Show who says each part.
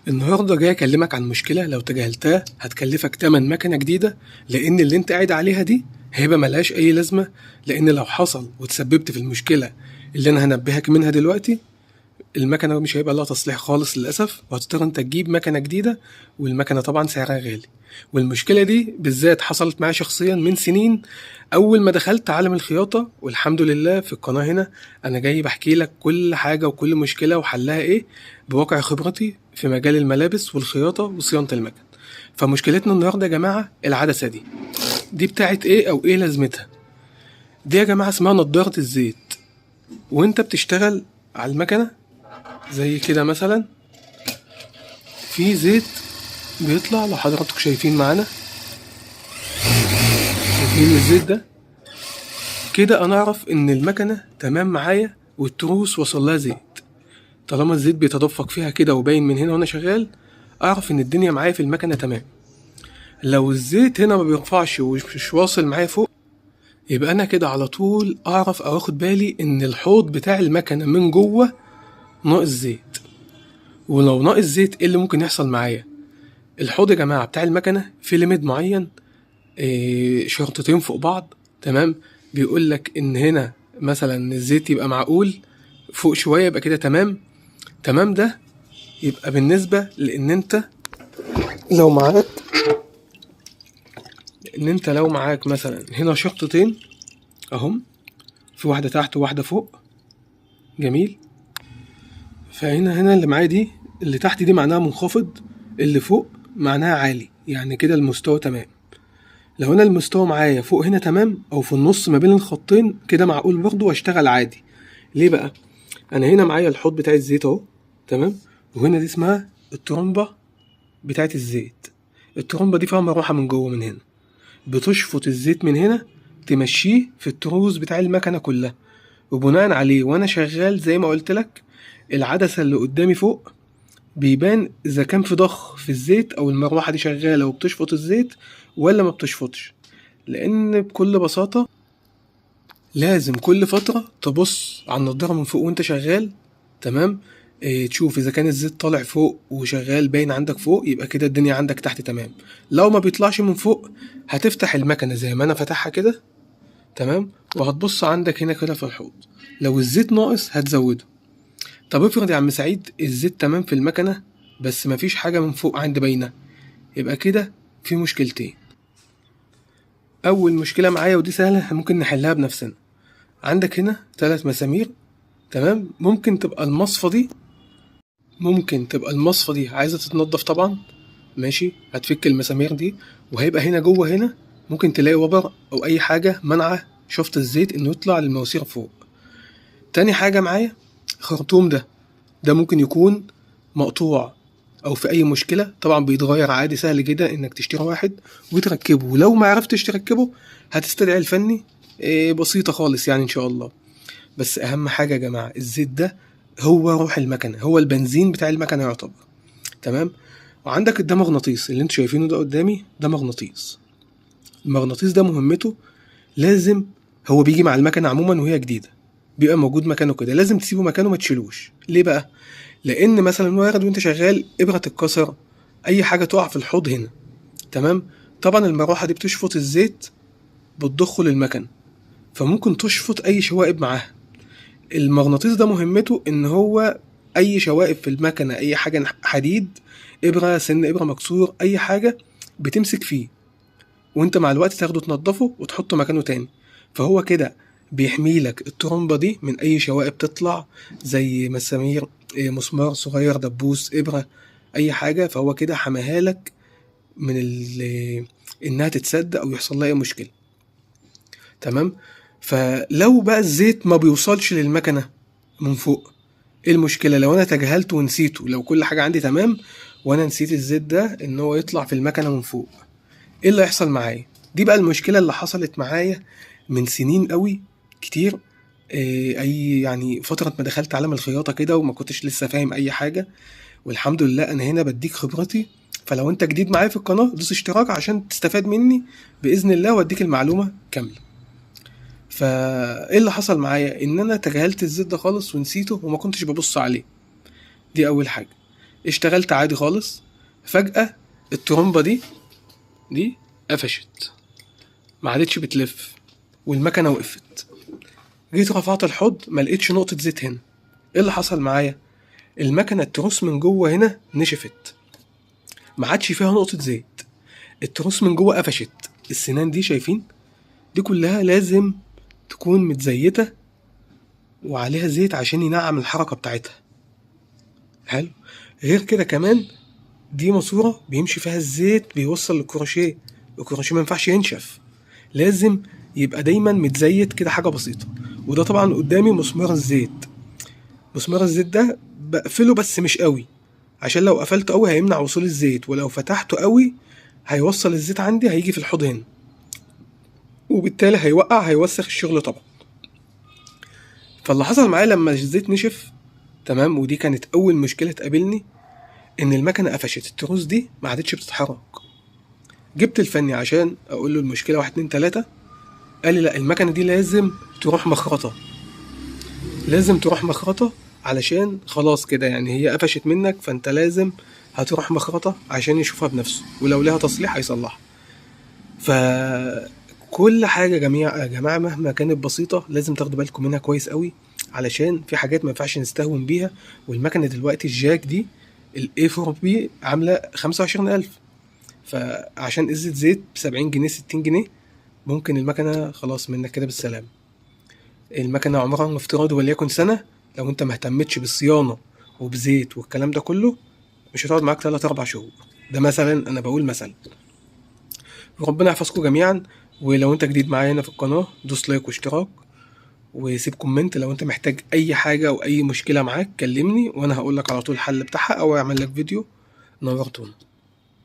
Speaker 1: النهارده جاي اكلمك عن مشكلة لو تجاهلتها هتكلفك تمن مكنه جديده، لان اللي انت قاعد عليها دي هيبقى ملهاش اي لازمه. لان لو حصل وتسببت في المشكلة اللي انا هنبهك منها دلوقتي، المكنه مش هيبقى لها تصليح خالص للاسف، وهتضطر انت تجيب مكنه جديده، والمكنه طبعا سعرها غالي. والمشكلة دي بالذات حصلت معايا شخصيا من سنين اول ما دخلت عالم الخياطه، والحمد لله في القناة هنا انا جاي بحكي لك كل حاجة وكل مشكلة وحلها ايه بواقع خبرتي في مجال الملابس والخياطه وصيانة المكن. فمشكلتنا النهارده يا جماعة العدسة دي بتاعت ايه او ايه لازمتها؟ دي يا جماعة اسمها نضاره الزيت. وانت بتشتغل على المكنه زي كده مثلا، في زيت بيطلع، لو حضراتكم شايفين معانا، شايفين الزيت ده كده، انا اعرف ان المكنه تمام معايا والتروس وصل لها زيت. طالما الزيت بيتدفق فيها كده وباين من هنا وانا شغال، اعرف ان الدنيا معايا في المكنه تمام. لو الزيت هنا ما بيرفعش ومش واصل معايا فوق، يبقى انا كده على طول اعرف او اخد بالي ان الحوض بتاع المكنه من جوه ناقص زيت. ولو ناقص زيت ايه اللي ممكن يحصل معايا؟ الحوض يا جماعة بتاع المكنه في limit معين، شرطتين فوق بعض، تمام؟ بيقول لك ان هنا مثلا الزيت يبقى معقول فوق شوية يبقى كده تمام. تمام ده يبقى بالنسبة لان انت لو معاك، ان انت لو معاك مثلا هنا شرطتين اهم، في واحدة تحت وواحدة فوق، جميل. فهنا اللي معايا دي اللي تحت دي معناها منخفض، اللي فوق معناها عالي، يعني كده المستوى تمام. لو انا المستوى معايا فوق هنا تمام او في النص ما بين الخطين كده معقول برضه واشتغل عادي. ليه بقى؟ انا هنا معايا الحوض بتاع الزيت اهو، تمام، وهنا دي اسمها الترمبه بتاعت الزيت. الترمبه دي فيها مروحة من جوه من هنا بتشفط الزيت من هنا تمشيه في التروس بتاع المكنه كلها. وبناء عليه وانا شغال زي ما قلت لك، العدسة اللي قدامي فوق بيبان اذا كان في ضخ في الزيت او المروحة دي شغالة وبتشفط الزيت ولا ما بتشفطش. لان بكل بساطة لازم كل فترة تبص على النضارة من فوق وانت شغال، تمام، تشوف اذا كان الزيت طالع فوق وشغال باين عندك فوق، يبقى كده الدنيا عندك تحت تمام. لو ما بيطلعش من فوق هتفتح المكنه زي ما انا فاتحها كده، تمام، وهتبص عندك هنا كده في الحوض، لو الزيت ناقص هتزوده. طب افرض يا عم سعيد الزيت تمام في المكنه بس مفيش حاجة من فوق عند باينة، يبقى كده في مشكلتين. اول مشكلة معايا ودي سهلة ممكن نحلها بنفسنا، عندك هنا 3 مسامير، تمام، ممكن تبقى المصفى دي عايزه تتنضف طبعا، ماشي، هتفك المسامير دي وهيبقى هنا جوه هنا ممكن تلاقي وبر او اي حاجة منعه شفط الزيت انه يطلع للمواسير فوق. تاني حاجة معايا خرطوم ده ممكن يكون مقطوع او في اي مشكلة، طبعا بيتغير عادي، سهل جدا انك تشتري واحد وتركبه، ولو ما عرفتش تركبه هتستدعي الفني، بسيطة خالص يعني ان شاء الله. بس اهم حاجة يا جماعة الزيت ده هو روح المكنه، هو البنزين بتاع المكنه يعتبر، تمام. وعندك ده مغناطيس اللي انتوا شايفينه ده قدامي، ده مغناطيس. المغناطيس ده مهمته لازم، هو بيجي مع المكنه عموما وهي جديدة بيبقى موجود مكانه كده، لازم تسيبه مكانه ما تشيلوش. ليه بقى؟ لان مثلا وارد وانت شغال ابره تتكسر، اي حاجة تقع في الحوض هنا، تمام. طبعا المروحة دي بتشفط الزيت بتضخه للمكنه، فممكن تشفط اي شوائب معاها. المغناطيس ده مهمته ان هو اي شوائب في المكنه، اي حاجة حديد، ابره، سن ابره مكسور، اي حاجة بتمسك فيه، وانت مع الوقت تاخده تنضفه وتحطه مكانه تاني. فهو كده بيحمي لك الترمبه دي من اي شوائب تطلع زي مسامير، مسمار صغير، دبوس، ابره، اي حاجة. فهو كده حماها لك من انها تتسد او يحصل لها اي مشكلة، تمام. فلو بقى الزيت ما بيوصلش للمكنه من فوق، ايه المشكلة؟ لو انا تجاهلته ونسيته، لو كل حاجة عندي تمام وانا نسيت الزيت ده ان هو يطلع في المكنه من فوق، ايه اللي هيحصل معايا؟ دي بقى المشكلة اللي حصلت معايا من سنين قوي كتير، اي يعني فترة ما دخلت عالم الخياطة كده وما كنتش لسه فاهم اي حاجة، والحمد لله انا هنا بديك خبرتي. فلو انت جديد معايا في القناة دوس اشتراك عشان تستفاد مني باذن الله واديك المعلومة كاملة. فايه اللي حصل معايا؟ ان انا تجاهلت الزيت ده خالص ونسيته وما كنتش ببص عليه. دي اول حاجة. اشتغلت عادي خالص، فجأة الترومبة دي قفشت، ما عادتش بتلف، والمكنة وقفت. جيت رفعت الحوض ما لقيتش نقطة زيت هنا. ايه اللي حصل معايا؟ المكنة التروس من جوه هنا نشفت، ما عادش فيها نقطة زيت، التروس من جوه قفشت. السنان دي شايفين دي كلها لازم تكون متزيتة وعليها زيت عشان ينعم الحركة بتاعتها. حلو. غير كده كمان دي ماسورة بيمشي فيها الزيت بيوصل للكروشيه، الكروشيه ما ينفعش ينشف، لازم يبقى دايما متزيت كده حاجة بسيطة. وده طبعا قدامي مسمار الزيت، مسمار الزيت ده بقفله بس مش قوي، عشان لو قفلته قوي هيمنع وصول الزيت، ولو فتحته قوي هيوصل الزيت عندي هيجي في الحوض هنا، وبالتالي هيوقع، هيوسخ الشغل طبعا. فاللي حصل معايا لما الزيت نشف، تمام، ودي كانت اول مشكلة تقابلني، ان المكنه قفشت، التروس دي ما عادتش بتتحرك. جبت الفني عشان اقول له المشكلة 1 2 3، قال لي لا المكنه دي لازم تروح مخرطه، لازم تروح مخرطه علشان خلاص كده يعني هي قفشت منك، فانت لازم هتروح مخرطه عشان يشوفها بنفسه، ولو لها تصليح هيصلحها. فكل حاجة يا جماعة مهما كانت بسيطة لازم تاخدوا بالكم منها كويس قوي، علشان في حاجات ما ينفعش نستهون بيها. والمكنه دلوقتي الجاك دي ال A4B عامله 25000، فعشان ازة زيت ب70 جنيه 60 جنيه ممكن المكنه خلاص منك كده بالسلامة. المكنه عمرها افتراضي وليكن سنة، لو انت ما اهتمتش بالصيانه وبزيت والكلام ده كله مش هتقعد معاك 3-4 شهور. ده مثلا، انا بقول مثلا. وربنا يحفظكم جميعا. ولو انت جديد معايا هنا في القناة دوس like واشتراك وسيب comment. لو انت محتاج اي حاجة او اي مشكلة معاك كلمني وانا هقولك على طول الحل بتاعها، او اعمل لك فيديو. نورتونا.